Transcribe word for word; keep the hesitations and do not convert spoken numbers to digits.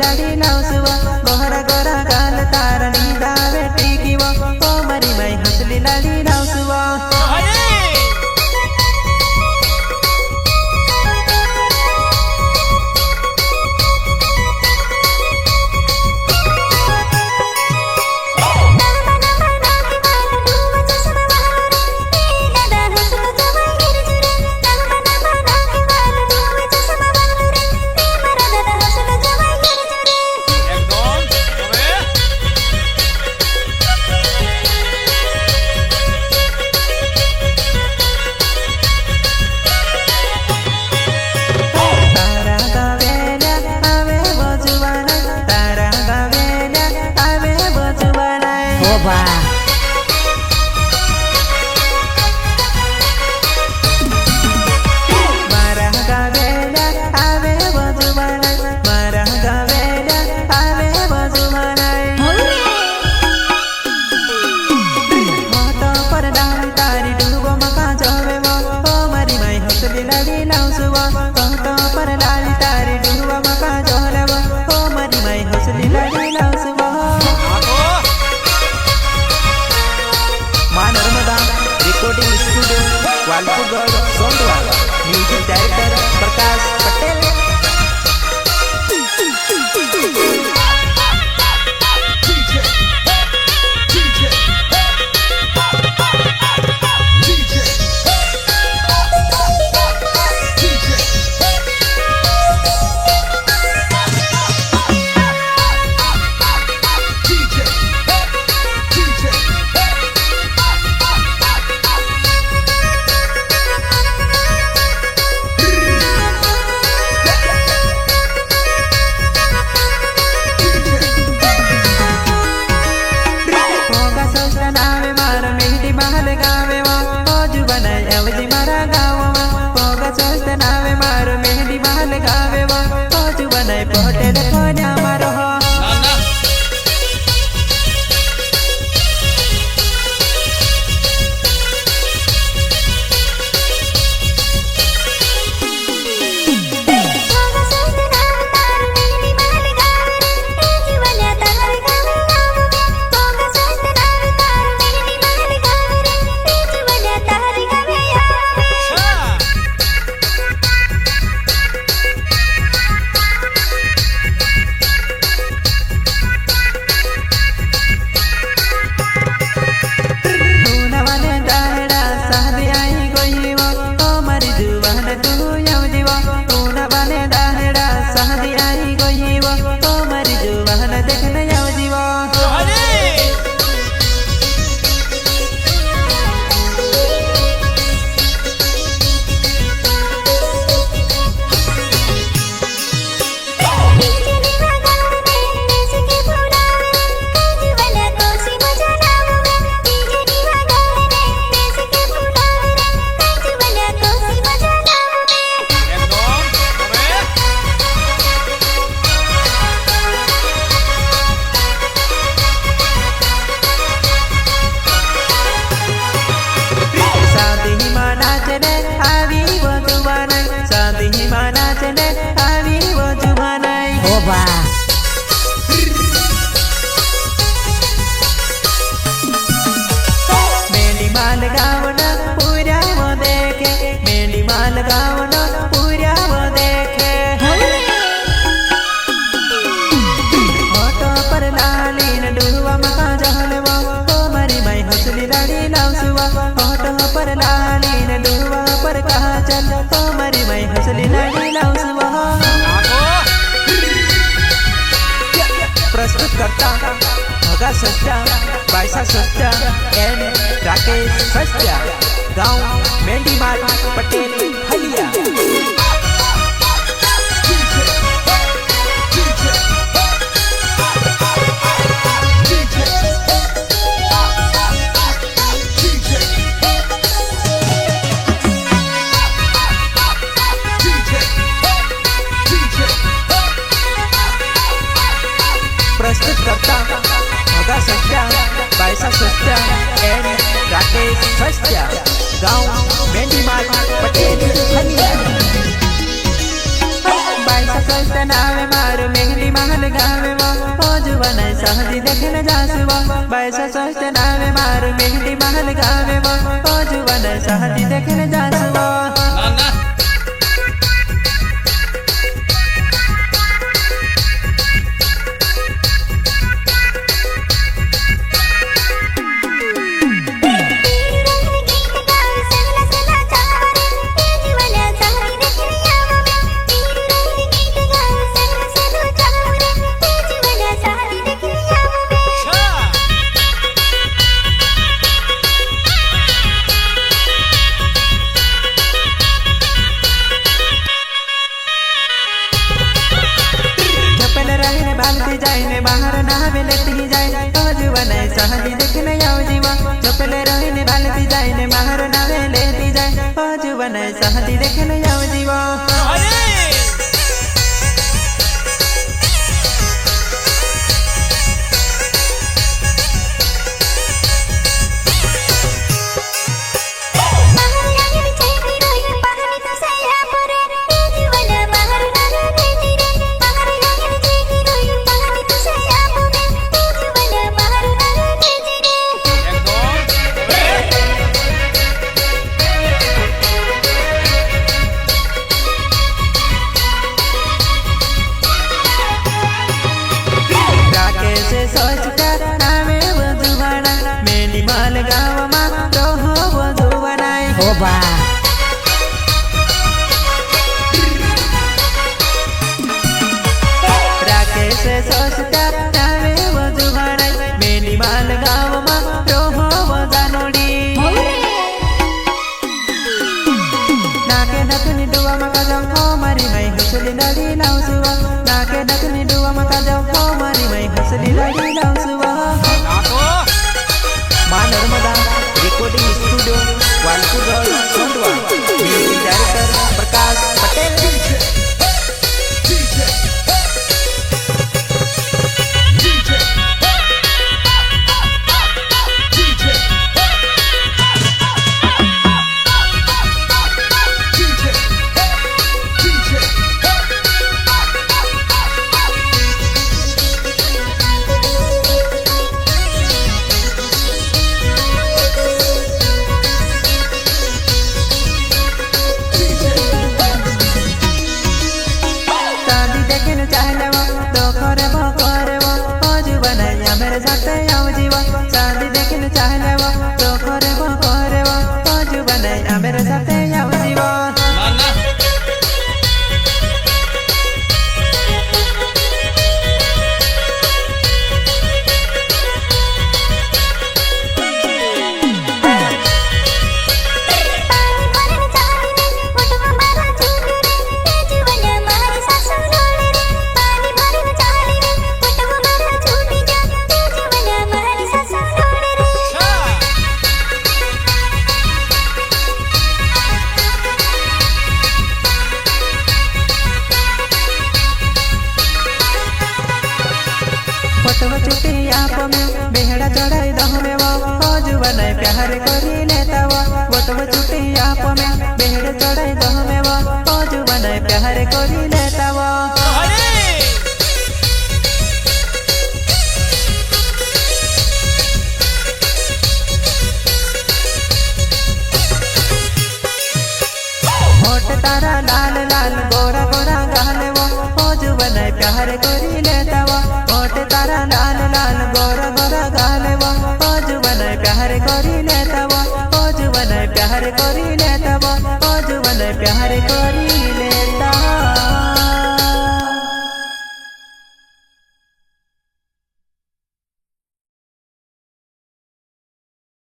लाड़ी लाउसुवा, गोरा गोरा गाल तारणी दावे टीकीवा, ओ मरी माई हौसली लाड़ी लाउसुवा। माँ Narmada recording studio, Walpurgarh, Sondwada. Music director Prakash Patel. प्रस्तुतकर्ता भगा सस्ता, बायसा सस्ता and राकेश सस्ता, गांव मेंढीमाल पटेल हलिया। प्रस्तुतकर्ता भगा सस्ता, बायसा सस्ता and राकेश सस्ता, गांव मेंढीमाल पटेल हलिया। बाईस सोच नावे मार मेहंदी महल गावे वो, ओ जुवन शादी देखने जासुवा। बाईस सोच नावे मार मेहंदी महल गावे वो, ओ जुवन शादी देखने जासुवा। चपल रहने बालती जाए ने बाहर नहावे लेती जाए, ओ जुवन शादी देखने आओ जीवा। चपल रहने बालती जाए ने बाहर नहावे लेती जाए, ओ जुवन शादी देखने आओ जीवा। अरे! राकेश सोच कर नामे वो जुवाना, मेंढी माल गाँव मा रोहो वो जुवाना। हो बा। राकेश सोच कर नामे वो जुवाना, मेंढी माल गाँव मा रोहो वो जानोड़ी। नाके नथनी डुआ मका जाओ, ओ मारी माई हसली लड़ी लाउसुवा। नाके नथनी डुआ मका जाओ, ओ मारी माई हसली लड़ी लाउसुवा। माँ Narmada recording studio, Walpur road, Khandwa. Music director Prakash Patel. शादी देखने चाहले वो, तो करे वो, करे वो, ओ जुवन या मेरे साथ आओ जीवा। शादी देखने चाहले वो, तो करे वो, करे वो, ओ जुवन या मेरे साथ आओ जीवा। फोटो चुटी आप में बेहड़ा चढ़ाई दहमे वो, ओ जुवन प्यार करी लेता वो। फोटो चुटी आप में बेहड़ा चढ़ाई दहमे वो, ओ जुवन प्यार करी लेता वो। होठ तारा लाल लाल, गोरा गोरा गाल वो, ओ जुवन प्यार करी लेता वो। होठ तारा लाल लाल, गोरा गोरा गाल वो, ओ जुवन प्यार करी लेता वो। ओ जुवन प्यार करी लेता वो, ओ जुवन प्यार करी